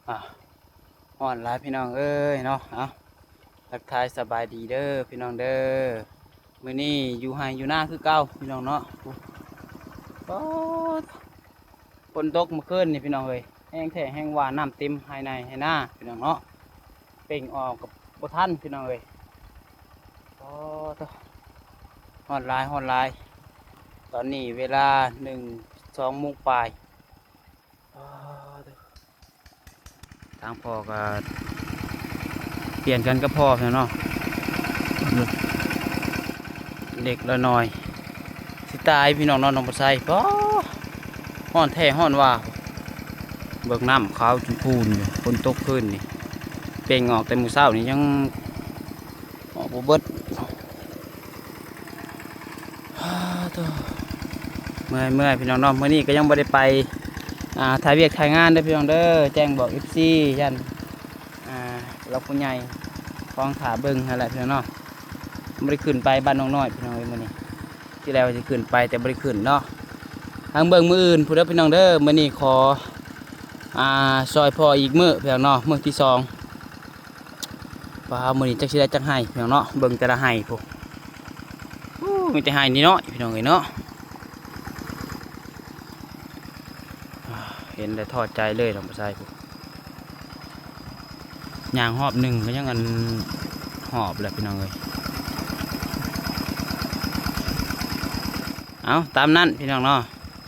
ອ່າ ຮ້ອນຫຼາຍພີ່ນ້ອງເອີຍເນາະ. ເອົາ ທັກທາຍສະບາຍດີເດີພີ່ນ້ອງເດີ. ມື້ນີ້ຢູ່ໄຮ່ຢູ່ນາຄືເກົ່າພີ່ນ້ອງເນາະ. ໂອ້ ໂອ້ ຝົນຕົກມື້ຄືນນີ້ພີ່ນ້ອງເອີຍ ແຮງແທ້ແຮງວ່າ ນ້ຳເຕັມໄຮ່ໄຮ່ນາພີ່ນ້ອງເນາະ. ເປັ່ງອອກກໍບໍ່ທັນພີ່ນ້ອງເອີຍ. ໂອ້ ໂທ້ ຮ້ອນຫຼາຍ ຮ້ອນຫຼາຍ. ຕອນນີ້ເວລາໜຶ່ງ ສອງໂມງປາຍ. ອໍ ທາງພໍ່ກໍປ່ຽນກັນກັບພໍ່ເນາະ ເລັກລະໜ້ອຍ ຊິຕາຍພີ່ນ້ອງເນາະ ນ້ອງປາໄຊ. ປ໊າ ຮ້ອນແທ້ຮ້ອນວ່າ ເບິ່ງນ້ຳຂາວຈຸນພູນຢູ່ ຝົນຕົກຄືນນີ້ ເປັ່ງອອກແຕ່ມື້ເຊົ້ານີ້ຍັງ ອອກບໍ່ເບິດ. ໂອ້ ໂທ້ ເມື່ອຍໆ ພີ່ນ້ອງເນາະ. ມື້ນີ້ກໍຍັງບໍ່ໄດ້ໄປ ອ່າ ຖ່າຍວຽກຖ່າຍງານເດີພີ່ນ້ອງເດີ. ແຈ້ງບອກເອັຟຊີ ຢ້ານ ອ່າ ລາວຜູ້ໃຫຍ່ຄອງຖ້າເບິ່ງຫັ້ນແຫຼະພີ່ນ້ອງເນາະ. ບໍ່ໄດ້ຂຶ້ນໄປບ້ານນ້ອງນ້ອຍພີ່ນ້ອງເອີຍ ມື້ນີ້. ທີແລກວ່າຊິຂຶ້ນໄປແຕ່ບໍ່ໄດ້ຂຶ້ນເນາະ. ທາງເບິ່ງມື້ອື່ນພຸ້ນເດີພີ່ນ້ອງເດີ. ມື້ນີ້ຂໍ ອ່າ ຊ່ອຍພໍ່ອີກມື້ພີ່ນ້ອງເນາະ ມື້ທີສອງ. ປ໊າ ມື້ນີ້ຈັກຊິໄດ້ຈັກໄຮ່ພີ່ນ້ອງເນາະ. ເບິ່ງແຕ່ລະໄຮ່ພຸ້ນ ໂອ້ ມີແຕ່ໄຮ່ນ້ອຍໆ ພີ່ນ້ອງເອີຍເນາະ. ເຫັນແລ້ວທໍ້ໃຈເລີຍ ນ້ອງປາໄຊພຸ້ນ. ຍ່າງຮອບໜຶ່ງກໍຍັງອັນຮອບແຫຼະພີ່ນ້ອງເອີຍ. ເອົາ ຕາມນັ້ນພີ່ນ້ອງເນາະ.